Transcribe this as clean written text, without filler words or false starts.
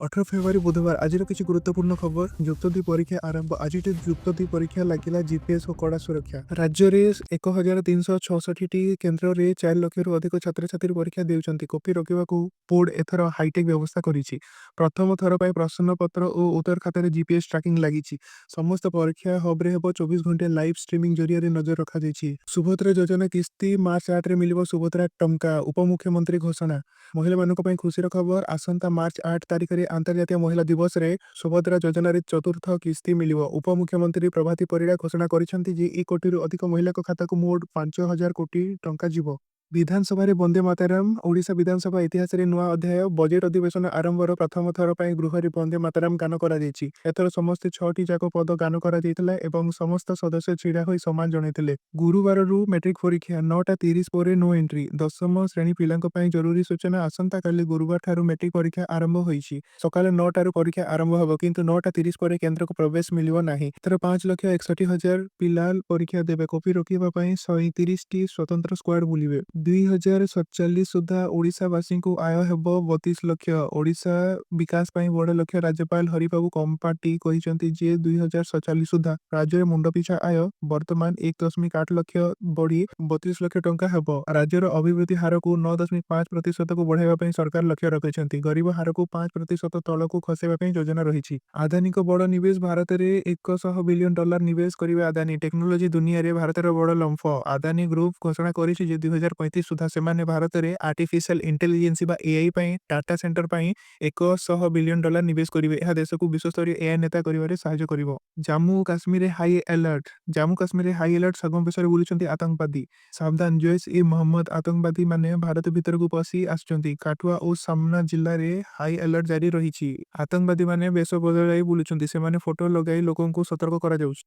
18 ଫେବୃଆରୀ ବୁଧବାର, ଆଜିର କିଛି ଗୁରୁତ୍ୱପୂର୍ଣ୍ଣ ଖବର। ଯୁକ୍ତ ଦୁଇ ପରୀକ୍ଷା ଆରମ୍ଭ। ଆଜିଠୁ ଯୁକ୍ତ ଦୁଇ ପରୀକ୍ଷା, ଲାଗିଲା ଜିପିଏସ୍ ଓ କଡ଼ା ସୁରକ୍ଷା। ରାଜ୍ୟରେ 1366ଟି କେନ୍ଦ୍ରରେ 4 ଲକ୍ଷରୁ ଅଧିକ ଛାତ୍ରଛାତ୍ରୀ ପରୀକ୍ଷା ଦେଉଛନ୍ତି। କପି ରୋକିବାକୁ ବୋର୍ଡ ଏଥର ହାଇଟେକ୍ ବ୍ୟବସ୍ଥା କରିଛି। ପ୍ରଥମ ଥର ପାଇଁ ପ୍ରଶ୍ନପତ୍ର ଓ ଉତ୍ତର ଖାତାରେ ଜିପିଏସ୍ ଟ୍ରାକିଂ ଲାଗିଛି। ସମସ୍ତ ପରୀକ୍ଷା ହବ୍‌ରେ ହେବ 24 ଘଣ୍ଟିଆ ଲାଇଭ୍ ଷ୍ଟ୍ରିମିଂ ଜରିଆରେ ନଜର ରଖାଯାଇଛି। ସୁଭଦ୍ରା ଯୋଜନା କିସ୍ତି, ମାର୍ଚ୍ଚ 8ରେ ମିଳିବ ସୁଭଦ୍ରା ଟଙ୍କା, ଉପମୁଖ୍ୟମନ୍ତ୍ରୀ ଘୋଷଣା। ମହିଳାମାନଙ୍କ ପାଇଁ ଖୁସିର ଖବର। ଆସନ୍ତା ମାର୍ଚ୍ଚ 8 ତାରିଖରେ ଆନ୍ତର୍ଜାତୀୟ ମହିଳା ଦିବସରେ ସୁଭଦ୍ରା ଯୋଜନାରେ ଚତୁର୍ଥ କିସ୍ତି ମିଳିବ। ଉପମୁଖ୍ୟମନ୍ତ୍ରୀ ପ୍ରଭାତୀ ପରିଡ଼ା ଘୋଷଣା କରିଛନ୍ତି ଯେ 1 କୋଟିରୁ ଅଧିକ ମହିଳାଙ୍କ ଖାତାକୁ ମୋଟ 5,000 କୋଟି ଟଙ୍କା ଯିବ। ବିଧାନସଭାରେ ବନ୍ଦେ ମାତରମ୍। ଓଡ଼ିଶା ବିଧାନସଭା ଇତିହାସରେ ନୂଆ ଅଧ୍ୟାୟ। ବଜେଟ୍ ଅଧିବେଶନ ଆରମ୍ଭର ପ୍ରଥମ ଥର ପାଇଁ ଗୃହରେ ବନ୍ଦେ ମାତରମ୍ ଗାନ କରାଯାଇଛି। ଏଥର ସମସ୍ତ ଛଅଟି ଯାକ ପଦ ଗାନ କରାଯାଇଥିଲା ଏବଂ ସମସ୍ତ ସଦସ୍ୟ ଛିଡ଼ା ହୋଇ ସମ୍ମାନ ଜଣାଇଥିଲେ। ଗୁରୁବାରରୁ ମେଟ୍ରିକ ପରୀକ୍ଷା, 9:30 ପରେ ନୋ ଏଣ୍ଟ୍ରି। ଦଶମ ଶ୍ରେଣୀ ପିଲାଙ୍କ ପାଇଁ ଜରୁରୀ ସୂଚନା। ଆସନ୍ତାକାଲି ଗୁରୁବାର ଠାରୁ ମେଟ୍ରିକ ପରୀକ୍ଷା ଆରମ୍ଭ ହୋଇଛି। ସକାଳ 9ଟାରୁ ପରୀକ୍ଷା ଆରମ୍ଭ ହେବ, କିନ୍ତୁ 9:30 ପରେ କେନ୍ଦ୍ରକୁ ପ୍ରବେଶ ମିଳିବ ନାହିଁ। ଏଥର 5,61,000 ପିଲା ପରୀକ୍ଷା ଦେବେ। କପି ରୋକିବା ପାଇଁ 37ଟି ସ୍ୱତନ୍ତ୍ର ସ୍କ୍ୱାଡ୍ ବୁଲିବେ। 2047 ସୁଦ୍ଧା ଓଡ଼ିଶାବାସୀଙ୍କୁ ଆୟ ହେବ 32 ଲକ୍ଷ। ଓଡ଼ିଶା ବିକାଶ ପାଇଁ ବଡ଼ ଲକ୍ଷ୍ୟ। ରାଜ୍ୟପାଳ ହରିବାବୁ କମ୍ଭାପାଟି କହିଛନ୍ତି ଯେ 2047 ସୁଦ୍ଧା ରାଜ୍ୟରେ ମୁଣ୍ଡପିଛା ଆୟ ବର୍ତ୍ତମାନ 1.8 ଲକ୍ଷ ବଢ଼ି 32 ଲକ୍ଷ ଟଙ୍କା ହେବ। ରାଜ୍ୟର ଅଭିବୃଦ୍ଧି ହାରକୁ 9.5 ପ୍ରତିଶତକୁ ବଢ଼ାଇବା ପାଇଁ ସରକାର ଲକ୍ଷ୍ୟ ରଖିଛନ୍ତି। ଗରିବୀ ହାରକୁ 5% ତଳକୁ ଖସାଇବା ପାଇଁ ଯୋଜନା ରହିଛି। ଆଦାନୀଙ୍କ ବଡ଼ ନିବେଶ, ଭାରତରେ 100 ବିଲିୟନ ଡଲାର ନିବେଶ କରିବେ ଆଦାନୀ। ଟେକ୍ନୋଲୋଜି ଦୁନିଆରେ ଭାରତର ବଡ଼ ଲମ୍ଫ। ଆଦାନୀ ଗ୍ରୁପ ଘୋଷଣା କରିଛି ଯେ 2035 ସୁଦ୍ଧା ସେମାନେ ଭାରତରେ ଆର୍ଟିଫିସିଆଲ ଇଣ୍ଟେଲିଜେନ୍ସ ବା ଏଆଇ ପାଇଁ ଡାଟା ସେଣ୍ଟର ପାଇଁ 100 ବିଲିୟନ ଡଲାର ନିବେଶ କରିବେ। ଏହା ଦେଶକୁ ବିଶ୍ୱସ୍ତରୀୟ ଏଆଇ ନେତା କରିବାରେ ସାହାଯ୍ୟ କରିବ। ଜାମ୍ମୁ ଓ କାଶ୍ମୀରରେ ହାଇ ଆଲର୍ଟ। ଜାମ୍ମୁ କାଶ୍ମୀରରେ ହାଇ ଆଲର୍ଟ। ଛଦ୍ମବେଶରେ ବୁଲୁଛନ୍ତି ଆତଙ୍କବାଦୀ। ସାବଧାନ, ଜୈଶ ଇ ମହମ୍ମଦ ଆତଙ୍କବାଦୀମାନେ ଭାରତ ଭିତରକୁ ପଶି ଆସୁଛନ୍ତି। କାଠୁଆ ଓ ସାମ୍ବା ଜିଲ୍ଲାରେ ହାଇ ଆଲର୍ଟ ଜାରି ରହିଛି। ଆତଙ୍କବାଦୀମାନେ ବେଶ ବଦଳାଇ ବୁଲୁଛନ୍ତି। ସେମାନେ ଫଟୋ ଲଗାଇ ଲୋକଙ୍କୁ ସତର୍କ କରାଯାଉଛି।